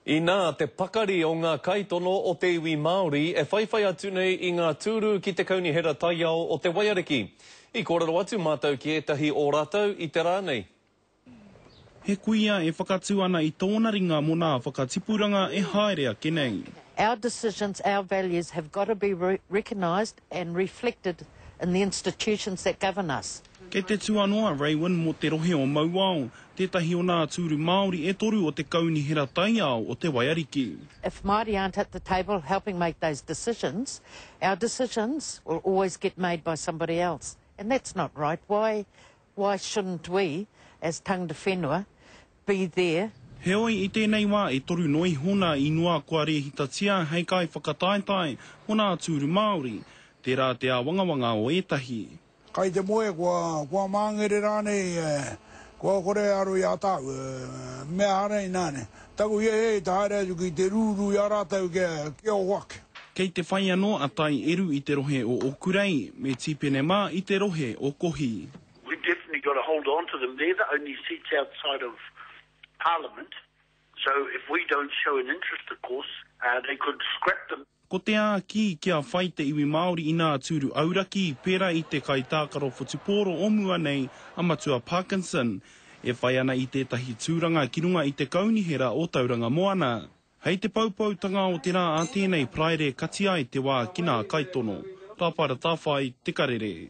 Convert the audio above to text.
Inā te pakari o ngā kaitono o te iwi Māori e whaiwhai atu nei i ngā tūru ki te Kaunihera Taiao o Te Waiariki. I kōrero atu mātou ki ētahi o rātou i te rā nei. He kuia e whakatū ana i tōna ringa mō nā whakatipuranga e haere ake nei. Our decisions, our values have got to be recognised and reflected in the institutions that govern us. Kei te tū anō a Raewyn mō te rohe o Mauao, tētahi o nā tūru Māori e toru o te Kaunihera Taiao o Te Waiariki. If Māori aren't at the table helping make those decisions, our decisions will always get made by somebody else and that's not right. Why, why shouldn't we, as tangata whenua, be there? Heoi, i tēnei wā e toru noa iho nā inoa kua rēhitatia hei kaiwhakataetae mō nā tūru Māori, tērā te āwangawanga o ētahi. Kai te moe, kua, kua māngere rānei, kua kore e aro i a tāu, mea rānei nāne. Taku hiahia i te haere atu ki te rūrū i a rātou kia, kia oho ake. Kei te whai anō a Tai Eru i te rohe o Okurei, me Tīpene mā i te rohe o Kohi. We've definitely got to hold on to them. They're the only seats outside of Parliament, so if we don't show an interest, of course, they could scrap them. Ko te āki kia whai te iwi Māori inā tūru auraki pērā i te kaitākaro whutupōro o mua nei a Matua Parkinson, e whai ana i tētahi tūranga ki runga i te Kaunihera o Tauranga Moana. Hei te poupoutanga o te rā a tēnei Paraire kati ai te wā ki nā kaitono. Rāwhaera Tāwhai, Te Karere.